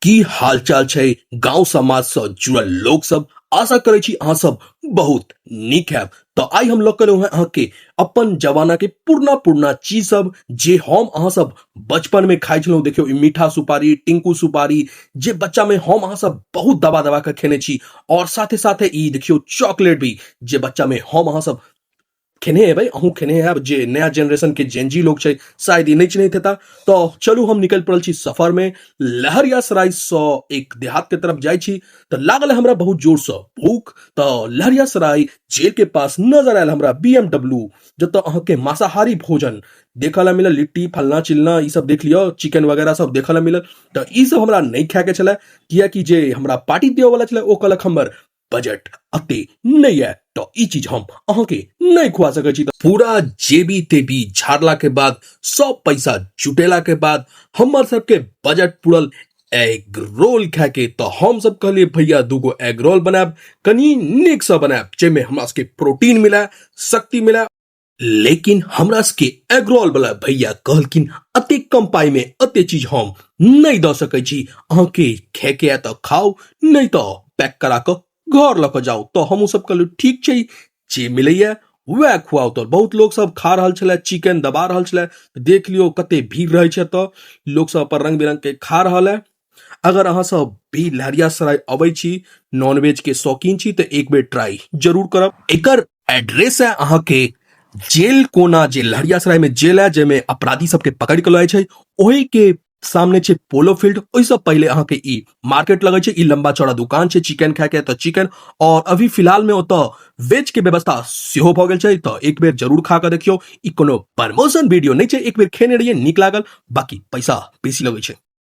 की हालचाल छै गांव समाज से जुड़ल लोक सब? आशा करै छी अहाँ सब बहुत नीक हैब। तो आइ हम लऽ के एलहुँ हेँ अहाँके अपन जमाना के पुरना पुरना चीज सब जे हम अहाँ सब बचपन में खाइ छलहुँ। देखियौ ई मीठा सुपारी, टिंकू सुपारी जे बच्चा में हम अहाँ सब बहुत दबा दबा के खेने छी, और साथे साथे ई देखियौ चॉकलेट भी जे बच्चा में हम अहाँ सब खेने हेबै, अहूँ खेने हैब। जे नया जनरेशन के जेनजी लोग छै शायद ई नहि चिन्हैत हेता। तो चलू हम निकलि पड़ल छी सफर में, लहरियासराय सँ एक देहात के तरफ जाइ छी तऽ लागल हमरा बहुत जोर सँ भूख। तऽ लहरियासराय जेल के पास नजर आयल हमरा BMW, जतऽ अहाँके मांसाहारी भोजन देखऽ ला मिलल, लिट्टी फलना चिलना ई सब देख लिअ, चिकन वगैरह सब देखऽ ला मिलल। तऽ ई सब हमरा नहि खायके छलै, कियाकि जे हमरा पार्टी देबऽ वाला छलै ओ कहलक हमर बजट अते नहीं है, तो ई चीज हम अहाँके नहीं खुआ सकै छी। पूरा जेबी तेबी झाड़ला के बाद, सब पैसा जुटेला के बाद हमर सबके बजट पुरल एग रोल खाए के। तो हम सब कहलिए भैया दूगो एग रोल बनायब, कनी नीक से बनायब जाहिमे हमरा सबके प्रोटीन मिले, शक्ति मिले। लेकिन हमरा सबके एग रोल वाला भैया कहलखिन अते कम पाई में अते चीज हम नहीं दऽ सकै छी, अहाँके खायके है तऽ खाउ, नहीं तऽ पैक करा कऽ घर लऽ कऽ जाउ। तऽ हमहूँ सब कहलहुँ ठीक छै, जे मिलैया वएह खुआउ। तऽ बहुत लोक सब खा रहल छलै, चिकन दबा रहल छलै, देख लियौ कते भीड़ रहै छै एतऽ, लोक सब अपन रंग बिरंग के खा रहल है। अगर अहाँ सब भी लहरियासराय अबै छी, नॉनवेज के शौकीन छी, तऽ एक बेर ट्राई जरूर करब। एकर एड्रेस है अहाँके जेल कोना, जे लहरियासराय में जेल है जाहिमे अपराधी सबके पकड़ के लय छै, ओहि के सामने छै पोलो फील्ड। ओहिसँ पहिले अहाँके ई मार्केट लगै छै, ई लंबा चौड़ा दुकान छै चिकन खाय के, तऽ चिकन और अभी फिलहाल में ओतऽ वेज के व्यवस्था सेहो भऽ गेल छै, तऽ एक बेर जरूर खा कऽ देखियौ। ई कोनो प्रमोशन वीडियो नहि छै, एक बेर खेने रहियै, नीक लागल, बाकी पैसा बेसी लगै छै।